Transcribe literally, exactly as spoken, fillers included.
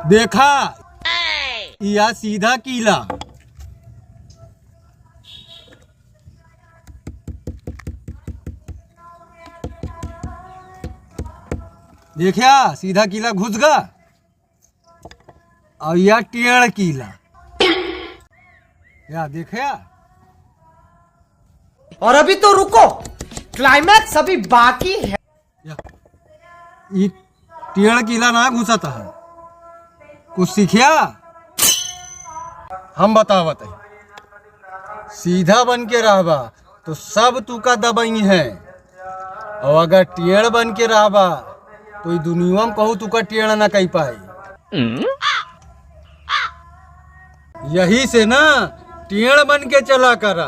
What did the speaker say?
देखा, या सीधा कीला। देख्या, सीधा कीला घुस गा। और या टेढ़ कीला। या देख्या। और अभी तो रुको, climax अभी बाकी है। या, ई टेढ़ कीला ना घुसत है। कुछ सीख्या? हम बतावत है, सीधा बन के रहबा तो सब तुका दबइहैं, और अगर टेढ़ बन के रहबा तो ई दुनिया में कहू तुका टेढ़ ना कइ पाई। यही से ना टेढ़ बन के चला करा।